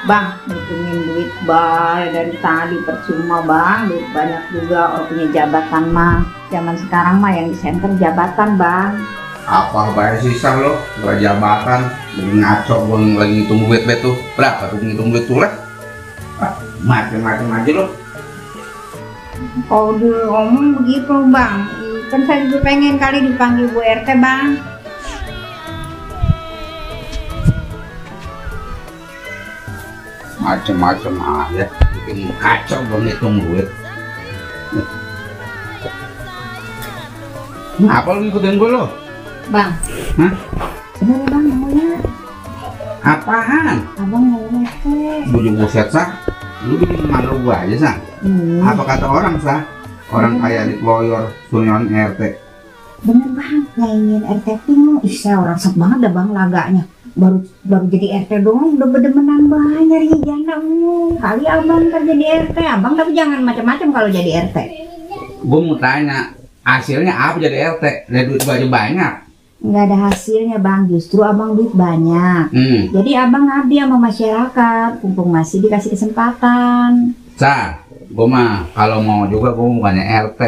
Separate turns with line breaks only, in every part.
Bang, ngitungin duit bay dari tadi percuma bang, duit banyak juga orang punya jabatan mah. Zaman sekarang mah yang di center jabatan bang.
Apa bayar sisa lo? Gak jabatan, lagi ngaco gue lagi ngitung duit tuh. Berapa tuh ngitung duit tuh lah? Macem-macem aja lo.
Oh dia ngomong begitu bang, kan saya juga pengen kali dipanggil Bu RT bang.
Macem-macem aja, bikin kacau gue ngitung duit. Apa lo ngikutin gue lo?
Bang,
hah?
bener bang namanya?
Apaan?
Abang mau RT.
Bujuk buset sah, lu bikin malu gue aja sah. Apa kata orang sah? Orang kaya dikeloyor sunyon RT.
Bener bang, nyanyiin RT Pino. Ih saya orang sok banget dah bang laganya. Baru jadi RT doang udah bedemenan bang nyari janda. Kali abang kan jadi RT abang, tapi jangan macam-macam kalau jadi RT.
Gue mau tanya, hasilnya apa jadi RT? Ada duit aja banyak.
Nggak ada hasilnya bang, justru abang duit banyak. Jadi abang ngabdi sama masyarakat, mumpung masih dikasih kesempatan.
Sah, gue mah kalau mau juga gue bukannya RT,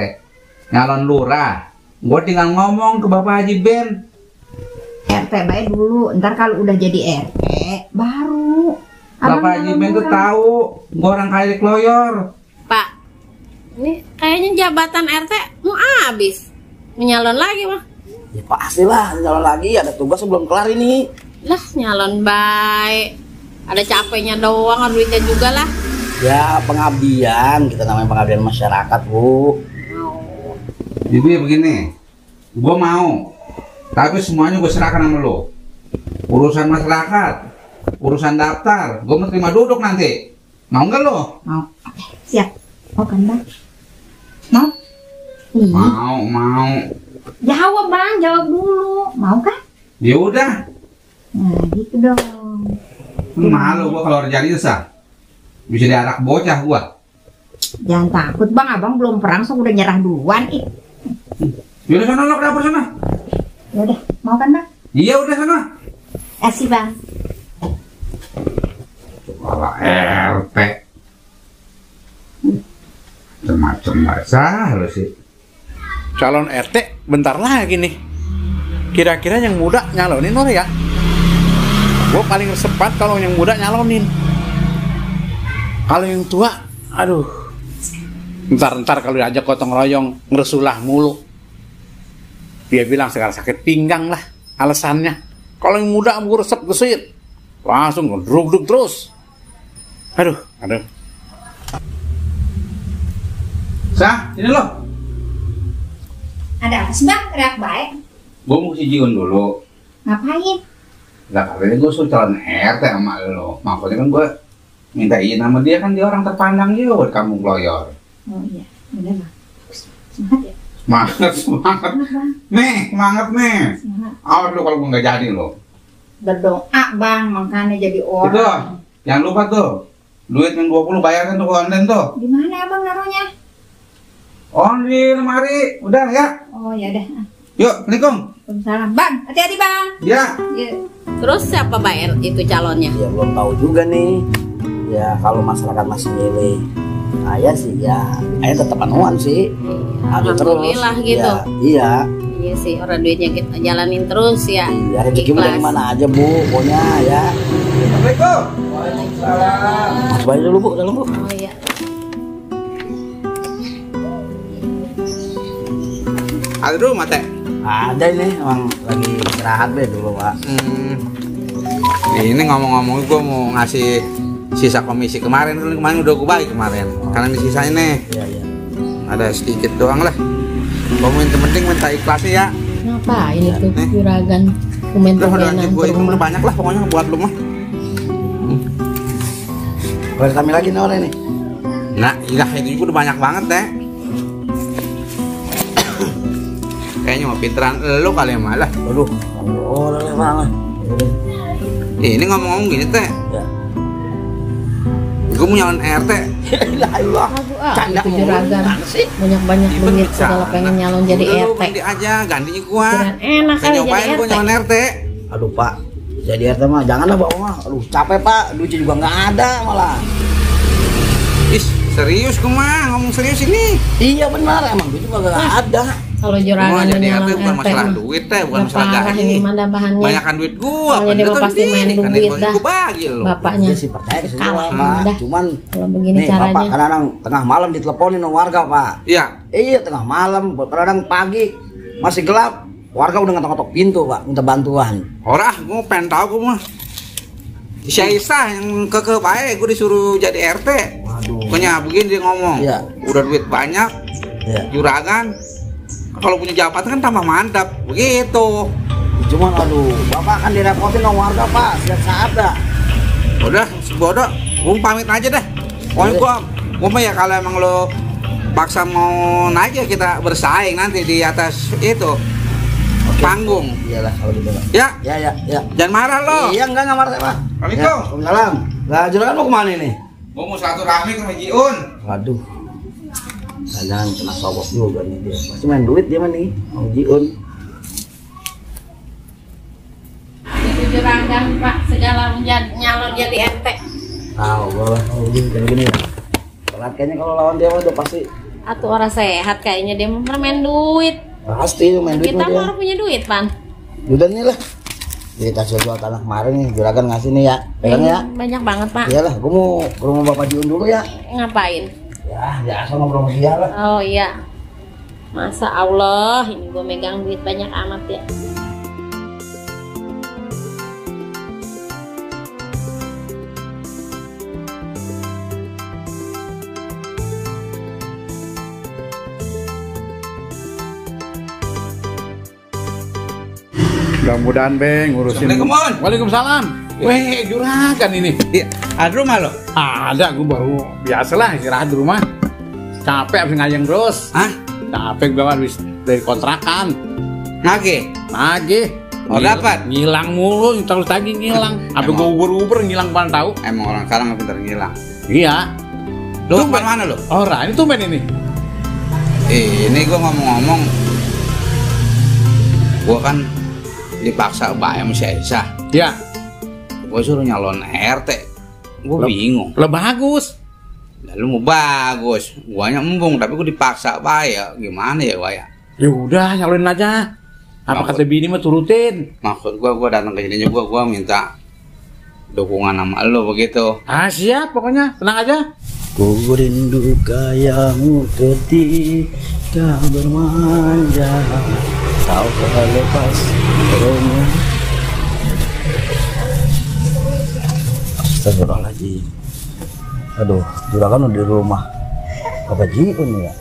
nyalon lurah. Gue tinggal ngomong ke Bapak Haji Ben.
RT baik dulu, ntar kalau udah jadi RT baru.
Bapak Haji Ben tuh tahu gue orang kaya dikeloyor.
Pak, ini kayaknya jabatan RT mau habis. Menyalon lagi mah.
Ya pastilah nyalon lagi, ada tugas sebelum kelar ini.
Lah nyalon baik. Ada capeknya doang, ada duitnya juga lah.
Ya pengabdian, kita namanya pengabdian masyarakat bu.
Jadi begini, gue mau, tapi semuanya gue serahkan sama lo. Urusan masyarakat, urusan daftar, gue mau terima duduk nanti. Mau nggak lo?
Mau. Siap. Mau kan bang? Mau?
Mau.
Jawab bang, jawab dulu. Mau kan?
Ya udah.
Nah gitu dong.
Malu gue kalau jadi sah. Bisa diarak bocah gue.
Jangan takut bang, abang belum perang so udah nyerah duluan.
Yaudah sana lo, kenapa sana?
Yaudah, mau kan bang?
Iya udah sana.
Kasih bang.
Kepala RT. Macam-macam basah lo sih.
Calon RT bentar lagi nih. Kira-kira yang muda nyalonin orang ya? Gue paling sepat kalau yang muda nyalonin. Kalau yang tua, aduh. Ntar kalau diajak gotong royong ngeresulah mulu. Dia bilang sekarang sakit pinggang lah alasannya. Kalau yang muda gue resep gesit, langsung ngedruk-druk terus. Aduh.
Sah, ini lo.
Ada apa sih bang? Teriak baik.
Gue mau si Jiun dulu.
Ngapain?
Lah katanya gue suruh calon RT sama lo. Maksudnya kan gue minta izin sama dia, kan dia orang terpandang juga di kampung Kloyor.
Oh iya, udah bang. Semangat ya?
Semangat. Nih, semangat nih. Awas lo kalau gue nggak jadi lo.
Berdoa bang, makanya jadi orang.
Itu, jangan lupa tuh. Duit yang 20 bayarkan tuh ke online tuh.
Di mana abang naruhnya?
Oh di lemari, udah ya.
Oh ya udah.
Yuk, Assalamualaikum.
Waalaikumsalam. Bang, hati-hati bang.
Ya.
Terus siapa bayar itu calonnya?
Ya belum tahu juga nih. Ya kalau masyarakat masih milih ayah sih ya, ayah tetap anuan sih.
Alhamdulillah gitu.
Iya.
Iya sih, orang duitnya kita jalanin terus ya.
Iya, rezeki dari mana aja bu, pokoknya ya.
Assalamualaikum. Waalaikumsalam.
Mas bayar dulu bu, dalam bu.
Oh iya.
Ada dulu mate.
Ada ini, emang lagi istirahat deh dulu pak.
Ini ngomong-ngomong gue mau ngasih sisa komisi kemarin udah gue bagi kemarin. Karena di sisanya nih.
Iya.
ada sedikit doang lah. Kamu yang penting minta ikhlasnya ya.
Ngapain itu
Nih.
juragan
Udah
kumen-kumenan
gue
ke
itu
rumah?
udah banyak lah pokoknya buat lu mah.
Boleh kami lagi nih orang ini.
Nah, iya itu juga udah banyak banget deh. Kayaknya mau pinteran lu kali ya malah.
Aduh, oh lele banget.
Ini ngomong-ngomong gini teh,
Ya.
gue mau nyalon RT.
La ilah.
Aduh,
Canda
itu
mulu.
juragan
Gimana sih?
banyak-banyak
Iya,
duit
bisa.
kalau pengen nyalon jadi
Udah lu
RT.
ganti aja, gantinya gua.
Kirain enak
Saya
kali
nyobain
jadi
gua
RT.
nyalon RT.
Aduh Pak, jadi RT mah janganlah Pak mah. Aduh capek Pak, duitnya juga nggak ada malah.
Ih, serius gua mah, ngomong serius ini.
Iya benar, emang duit juga nggak ada.
Kalau
Gua
juragan
jadi
nyalon
RT bukan
RT
masalah
mah
duit teh, bukan
udah
masalah
parah ini
gaji.
mah tambahannya.
Banyakan duit gua,
Kalau dia
bener
mah
tuh
pasti main
sendiri, kan
duit
gua
dah.
bagi lu.
Bapaknya
Iya sih percaya sih
kalah
Pak.
dah.
Cuman
kalau begini
nih Bapak
caranya.
kadang tengah malam diteleponin sama warga Pak.
Iya,
Iya tengah malam, kadang pagi masih gelap. Warga udah ngetok-ngetok pintu Pak, minta bantuan.
orah gua pengen tahu gua mah. Si Aisyah yang keke bae gua disuruh jadi RT.
Waduh.
Pokoknya begini dia ngomong.
Iya.
Udah duit banyak,
Ya.
juragan. Kalau punya jabatan kan tambah mantap, begitu.
Cuman aduh, Bapak kan direpotin sama warga Pak, setiap saat dah.
Udah, bodoh, gua pamit aja deh. Pokoknya gua mah ya kalau emang lo paksa mau naik ya kita bersaing nanti di atas itu panggung.
Iyalah kalau gitu Pak.
Ya,
Ya,
jangan marah lo.
Iya enggak marah saya Pak.
Assalamualaikum.
Ya, Waalaikumsalam. Lah juragan mau kemana nih?
Gua mau silaturahmi ke Haji Un.
Waduh. Jangan kena sogok juga nih dia. Masih main duit dia mah nih, Om Jiun.
Itu juragan Pak segala nyalon jadi RT.
Tahu gua lah, gini ya. Telat kayaknya kalau lawan dia mah udah pasti
Atau orang sehat kayaknya dia mau main duit.
pasti main duit
Kita
mah dia.
mau orang punya duit Pan.
Udah nih lah. Jadi hasil jual tanah kemarin nih, juragan ngasih nih ya. Pegang ya.
Banyak banget Pak.
Iyalah, gua mau ke rumah Bapak Jiun dulu ya.
Ngapain?
Ya, biasa ngobrol sama dia lah.
Oh iya. Masa Allah, ini gue megang duit banyak amat ya.
Mudah-mudahan Beng ngurusin.
Assalamualaikum, Mon.
Waalaikumsalam. Weh, juragan ini.
Iya, ada rumah lo?
Ada, gue baru biasalah istirahat di rumah. Capek abis ngayang terus.
Hah?
Capek gue habis dari kontrakan.
Nage?
Nagih.
Oh, dapat?
Ngilang mulu, terus lagi ngilang. Apa gue uber-uber ngilang pan tahu?
Emang orang sekarang nggak pintar ngilang.
Iya.
Lo mana lo?
Orang ini tumben ini.
Ini gua ngomong-ngomong, gua kan dipaksa bayar sama si Aisyah.
Ya,
Gua suruh nyalon RT. Gua bingung.
lah bagus.
Lalu mau bagus, guanya embung tapi gua dipaksa bayar. Gimana ya gua ya?
Ya udah nyalonin aja. Apa
Bagus.
kata bini mah turutin.
Maksud gua datang ke sini juga gua minta dukungan sama lo begitu.
Ah siap pokoknya, tenang aja.
Ku rindu kayamu ketika bermanja. Kau telah lepas rumah. Astagfirullahaladzim. Aduh, juragan udah di rumah Bapak Jiun ya.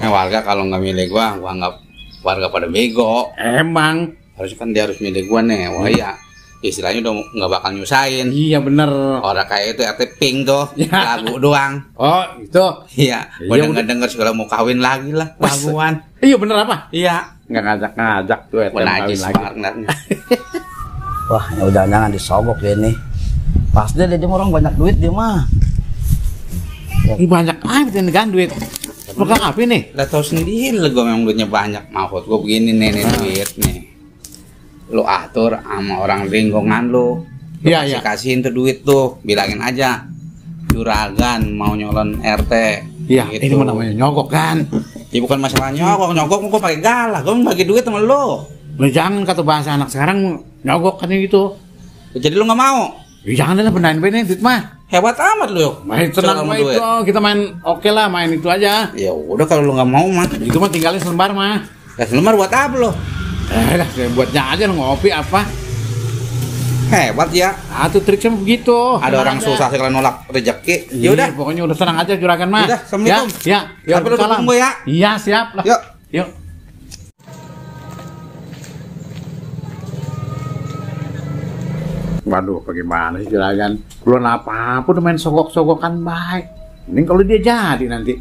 Warga kalau nggak milih gua anggap warga pada bego.
Emang.
Harusnya kan dia harus milih gua nih. Wah ya, istilahnya udah nggak bakal nyusahin.
Iya bener.
Orang kayak itu RT Pink tuh,
Ya.
lagu doang.
Oh itu.
Iya,
Iya,
udah
udah.
nggak denger segala mau kawin lagi lah, laguan.
Iya bener apa?
Iya,
Nggak ngajak-ngajak tuh
gua najis
lagi.
banget ngeliatnya.
Wah, ya udah jangan disogok ya ini. Pasti dia orang banyak duit dia mah.
Ini banyak amat ini kan duit. Pegang apa nih?
Lah tau sendiri lah gua memang duitnya banyak. Maksud gua begini nih duit nih. Lu atur sama orang lingkungan lu.
Iya iya.
Kasihin tuh duit tuh, bilangin aja. Juragan mau nyolon RT.
Iya,
Gitu.
ini mah namanya nyogok kan.
Ya bukan masalah nyogok gua pakai galak. Gua bagi duit sama lu.
Lu jangan kata bahasa anak sekarang nyogok kan gitu.
Jadi lu nggak mau?
Ya jangan lah benain duit mah.
Hebat amat lu.
Main tenang
Soal
mah
duit.
itu, kita main oke lah, main itu aja.
Ya udah kalau lu nggak mau mah.
Itu mah tinggalin selembar mah.
Ya selembar buat apa lu?
Lah, buatnya aja lu ngopi apa?
Hebat ya.
Ah, tuh triknya begitu.
Ada
Tenang
orang
aja.
susah sekali nolak rezeki.
Iya,
Ya udah.
pokoknya udah tenang aja juragan mah.
Yaudah, Assalamualaikum.
Ya, ya.
Sampai lu
Waalaikumsalam.
dukung gua ya.
Iya, siap lah.
Yuk.
Yuk. Waduh, bagaimana sih juragan? Belum apa-apa udah main sogok-sogokan baik. Mending kalau dia jadi nanti.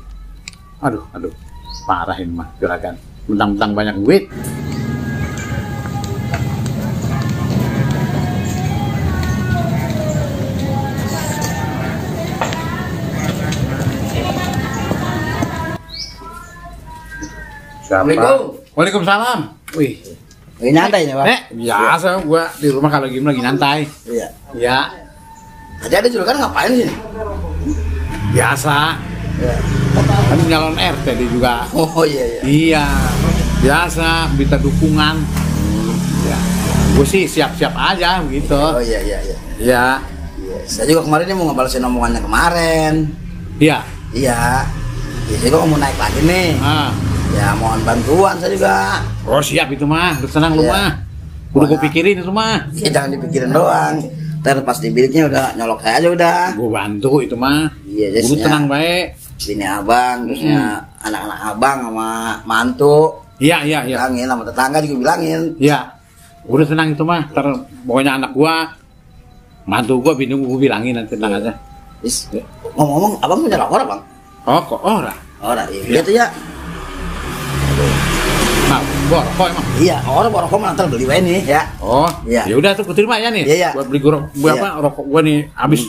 Aduh, parah ini mah juragan. Mentang-mentang banyak duit.
Assalamualaikum.
Waalaikumsalam. Wih,
Lagi nyantai nih, Pak?
biasa gua di rumah kalau gini lagi nyantai.
Iya.
Ya,
Tadi ada juragan ngapain sih?
biasa.
Iya.
Kan nyalon RT dia juga.
Oh iya iya.
Iya, biasa minta dukungan. Ya, gue sih siap-siap aja begitu.
Oh iya iya iya.
Ya,
Iya. Saya juga kemarin dia mau ngebalesin omongannya kemarin.
iya.
Iya. Ya, saya juga mau naik lagi nih.
Ah.
Ya mohon bantuan saya juga.
Oh siap itu mah, lu tenang lu
Iya.
mah. Udah gue pikirin itu mah.
Ya, jangan dipikirin doang. Ntar pas di biliknya udah nyolok saya aja udah.
Gue bantu itu mah.
Iya,
Lu
jasnya.
tenang baik.
Bini abang, terusnya anak-anak abang sama mantu.
Iya, iya, iya.
Bilangin sama tetangga juga bilangin.
Iya. Udah tenang itu mah. Ntar pokoknya anak gua, mantu gua, bini gua bilangin nanti tenang aja.
Is, ngomong-ngomong, abang punya rokok bang?
Oh kok ora.
Orang, iya gitu ya.
Nah, gua rokok emang.
Iya, orang bawa rokok ntar beli wae nih ya.
Oh,
Iya.
ya udah tuh terima ya nih.
Iya, iya.
Buat beli gua
Iya.
apa rokok gua nih habis.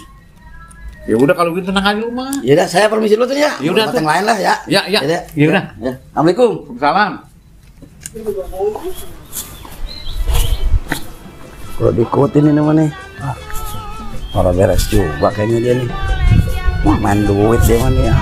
Ya udah kalau gitu tenang aja lu mah.
Ya udah, saya permisi dulu tuh ya.
Ya udah
Buat
tuh.
yang lain lah ya.
Ya, ya.
Ya,
Ya udah.
Ya. Assalamualaikum.
Salam.
Kalau diikutin ini namanya. Orang beres juga kayaknya dia nih. Wah, main duit dia mah nih ya.